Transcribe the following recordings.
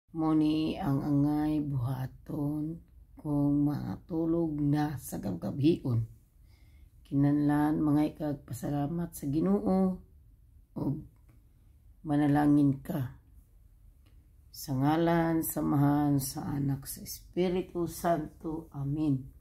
Mao ni ang angay buhaton kung matulog na sa gabgabhion. Kinahanglan mangay kag pasalamat sa Ginoo ug manalangin ka. Sa ngalan, sa Amahan, sa Anak, sa Espiritu Santo. Amen.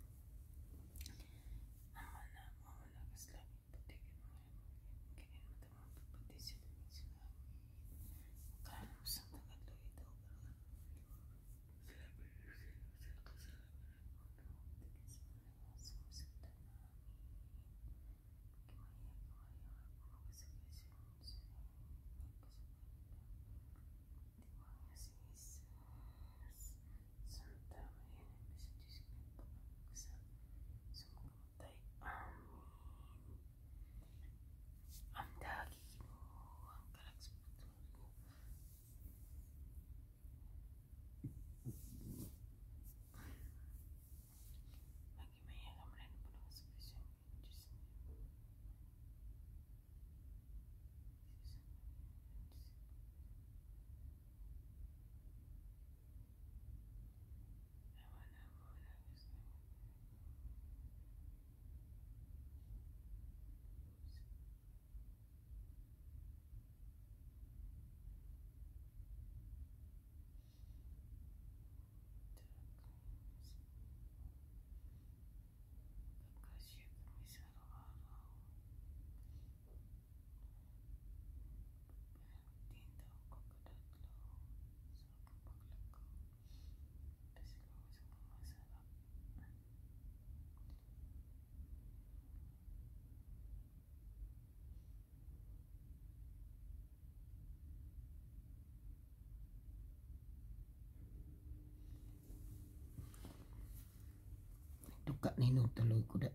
Duka ni tuloy ko da.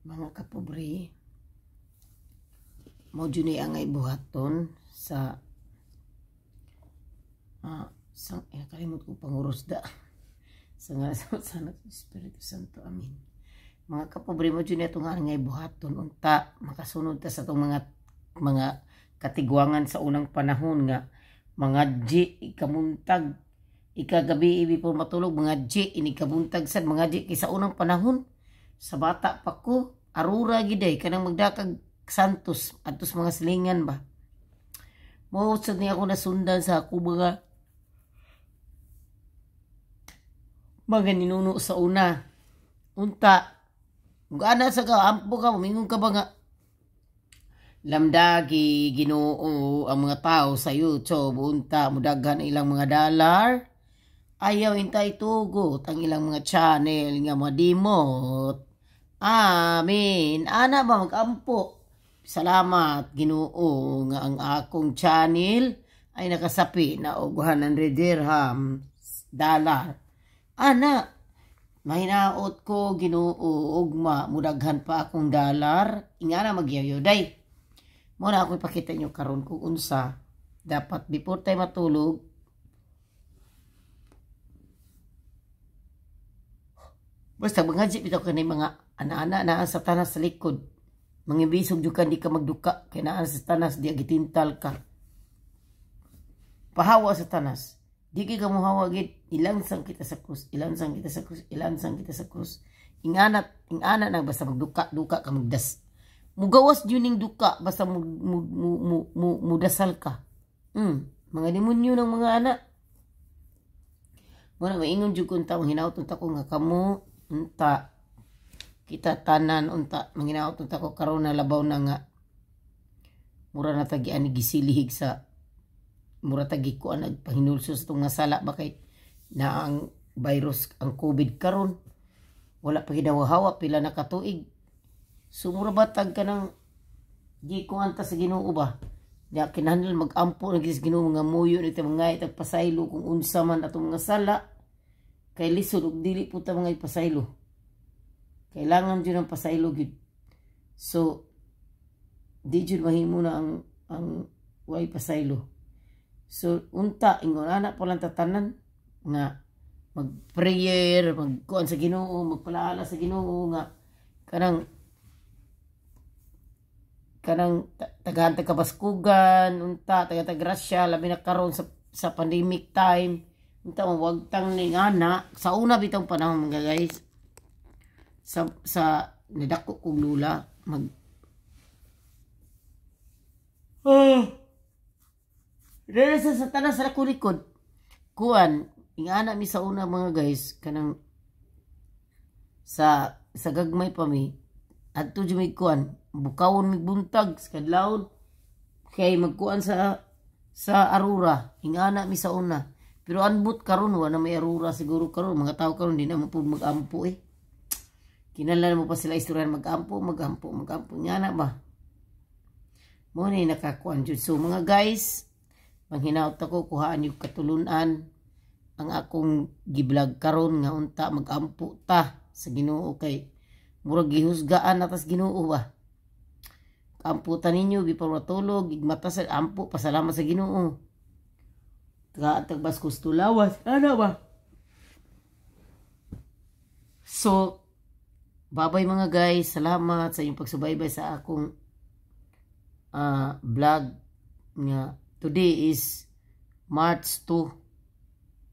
Mga kapobre, mao jud ni angay buhaton sa kalimot ko panguros da. Sa ngalan sa Anak, sa Espiritu Santo. Amen. Mga kapobre, mao jud ni atong angay buhaton unta makasunod ta sa atong mga katigwangan sa unang panahon nga mga G ikamuntag ikagabi ibi po matulog mga G inikabuntag sad mga G kay sa unang panahon sa bata pa ko arura giday kanang magdakag Santos adtos mga silingan ba mo sad ni ako nasundan sa ako mga ninuno sa una. Unta ana sa ka ampo ka mingon ka ba nga lamdagi Ginoo ang mga tao sa YouTube unta mudaghan ilang mga dollar ayaw inta itugot ang ilang mga channel nga madimot. Amen. Ana ba magampo? Salamat Ginoo nga ang akong channel ay nakasapi na og 100 dirham dollar. Ana mahinaot ko Ginoo ugma mudaghan pa akong dollar ingana magyayoday. Muna ako ipakita nyo karon kung unsa dapat before tayo matulog. Basta mangadji bitaw kanay mga ana-ana naa sa tanas sa likod. Mangibisog jud ka di ka magduka kay naa sa tanas di gitintal ka. Pahawa sa tanas. Di kay ka mohawa gid, ilansang kita sa krus, ilansang kita sa krus, ilansang kita sa krus. Ingana na basta magduka-duka ka magdas. Mugawas jud ning duka basta mudasal ka. Mga demonyo ng mga anak. Muna maingon jud kun ta manghinaot unta ko nga kamo unta kita tanan unta manghinaot unta ko karon na labaw na nga mura na tagi ani gisilihig sa mura tagi ko ang nagpahinulso sa tong nga sala ba kay na ang virus ang COVID karon wala pa gidawahawa pila na katuig. So mura ba tag kanang gi ko anta sa Ginoo ba? Ya kinahanglan magampo na gid sa Ginoo nga muyo ni ta mga itag pasaylo kung unsa man atong mga sala kay lisod og dili po ta mga ipasaylo. Kailangan jud ang pasaylo gid. So di jud mahimo na ang way pasaylo. So unta ingon ana pa lang tatanan nga mag-prayer, magkuan sa Ginoo, magpalaala sa Ginoo nga kanang tagahan tag kabaskugan unta taga grasya labi na karon sa pandemic time. Unta wagtang ni ana sa una bitong panahon, mga guys, sa nidako kong lula mag ah. Dere sa tanan sa likod. Kuan, ingana mi sa una, mga guys, kanang sa gagmay pa mi adto jud mi kuan, bukawon mig buntag sa kadlawon kay magkuan sa arura. Ingana mi sa una. Pero anbot karon, wala may arura siguro karon. Mga tao karon di na mo pud magampo eh. Kinahanglan mo pa sila istoryahan, magampo, magampo, magampo. Ingana ba? Mo ni nakakuan jud. So mga guys, manghinaot ako kuhaan yung katulunan ang akong gi-vlog karon nga unta magampo ta sa Ginoo kay murag gihusgaan na tas Ginoo ba. Ampo ta ninyo before matulog, igmata sa ampo, pasalamat sa Ginoo. Tagbas kusto lawas, ano ba? So, babay mga guys, salamat sa inyong pagsubaybay sa akong vlog nga today is March 2.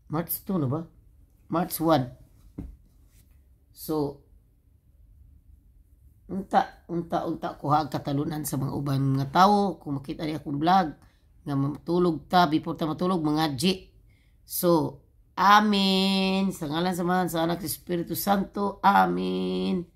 March 2 na ba? March 1. So, unta, unta, unta kuha ang katalunan sa mga uban mga tao. Kung makita niya akong vlog, nga matulog ta, before ta matulog, mga G. So, amen. Sa ngalan sa Amahan, sa Anak, sa Espiritu Santo. Amen.